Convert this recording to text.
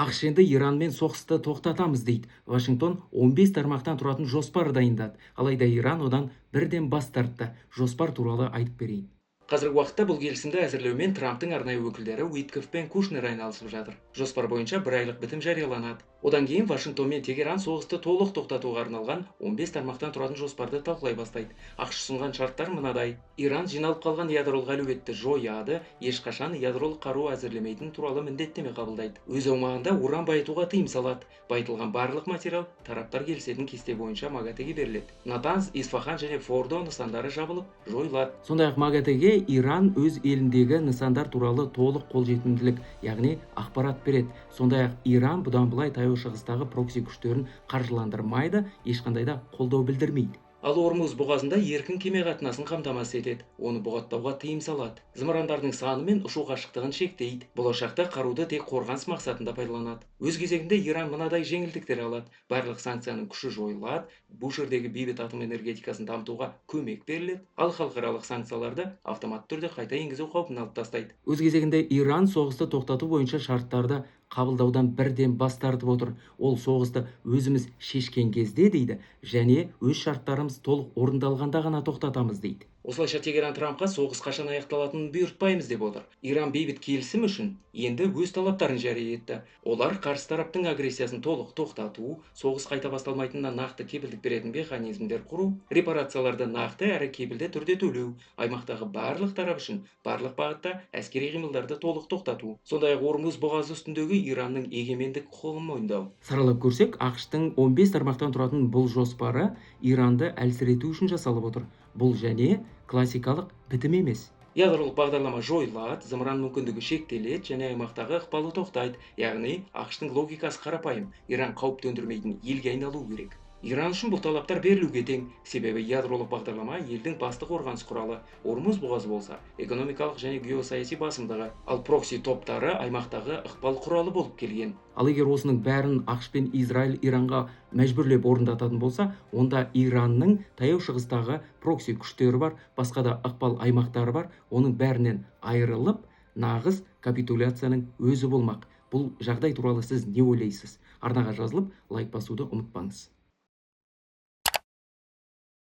АҚШ енді Иранмен соғысты тоқтатамыз дейді. Вашингтон 15 тармақтан тұратын жоспар дайындады. Алайда Иран одан бірден бас тартты. Жоспар туралы айтып берейін. Қазіргі уақытта бұл келісімді әзірлеумен Трамптың арнайы өкілдері Уиткофф пен Кушнер айналысып жатыр. Жоспар бойынша бір айлық бітім жарияланады. Одан кейін Вашингтон мен Тегеран соғысты толық тоқтатуға арналған 15 тармақтан тұратын жоспарды талқылай бастайды. АҚШ ұсынған шарттар мынадай: Иран жиналып қалған ядролық әлеуетті жояды, ешқашан ядролық қару әзірлемейтін туралы міндеттеме қабылдайды. Өз аумағында уран байытуға тыйым салады. Байытылған барлық материал тараптар келісетін кесте бойынша МАГАТЭ-ге беріледі. Натанз, Исфахан және Фордо нысандары жабылып, жойылады. Сондай-ақ МАГАТЭ-ге Иран өз еліндегі нысандар туралы толық қолжетімділік, яғни ақпарат береді. Сондай-ақ Иран бұдан былай Таяу Шығыстағы прокси күштерін қаржыландырмайды, ешқандай да қолдау білдірмейді. Ал Ормуз бұғазында еркін кеме қатынасын қамтамасыз етеді, оны бұғаттауға тыйым салады. Зымырандардың саны мен ұшу қашықтығын шектейді. Болашақта қаруды тек қорғаныс мақсатында пайдаланады. Өз кезегінде Иран мынадай жеңілдіктер алады: барлық санкцияның күші жойылады, Бушердегі бейбіт атом энергетикасын дамытуға көмек беріледі, ал халықаралық санкцияларды автоматты түрде қайта енгізу қаупін алып тастайды. Өз кезегінде Иран соғысты тоқтату бойынша шарттарды қабылдаудан бірден бас тартып отыр. Ол соғысты өзіміз шешкен кезде дейді және өз шарттарымыз толық орындалғанда ғана тоқтатамыз дейді. Осылайша Тегеран Трампқа соғыс қашан аяқталатынын бұйыртпаймыз деп отыр. Иран бейбіт келісім үшін енді өз талаптарын жария етті. Олар қарсы тараптың агрессиясын толық тоқтату, соғыс қайта басталмайтынына нақты кепілдік беретін механизмдер құру, репарацияларды нақты әрі кепілді түрде төлеу, аймақтағы барлық тарап үшін барлық бағытта әскери қимылдарды толық тоқтату, сондай-ақ Ормуз бұғазы үстіндегі Иранның егемендік құқығын мойындау. Саралап көрсек, АҚШ-тың 15 тармақтан тұратын бұл жоспары Иранды әлсірету үшін жасалып отыр. Бұл және классикалық бітім емес. Ядролық бағдарлама жойылады, зымыран мүмкіндігі шектеледі және аймақтағы ықпалы тоқтайды. Яғни АҚШ-тың логикасы қарапайым: Иран қауіп төндірмейтін елге айналуы керек. Иран үшін бұл талаптар берілуге тең, себебі ядролық бағдарлама елдің басты қорғаныс құралы, Ормуз бұғазы болса, экономикалық және геосаяси басымдығы, ал прокси топтары аймақтағы ықпал құралы болып келген. Ал егер осының бәрін АҚШ пен Израиль Иранға мәжбүрлеп орындататын болса, онда Иранның Таяу Шығыстағы прокси күштері бар, басқа да ықпал аймақтары бар, оның бәрінен айырылып, нағыз капитуляцияның өзі болмақ. Бұл жағдай туралы сіз не ойлайсыз? Арнаға жазылып, лайк басуды ұмытпаңыз.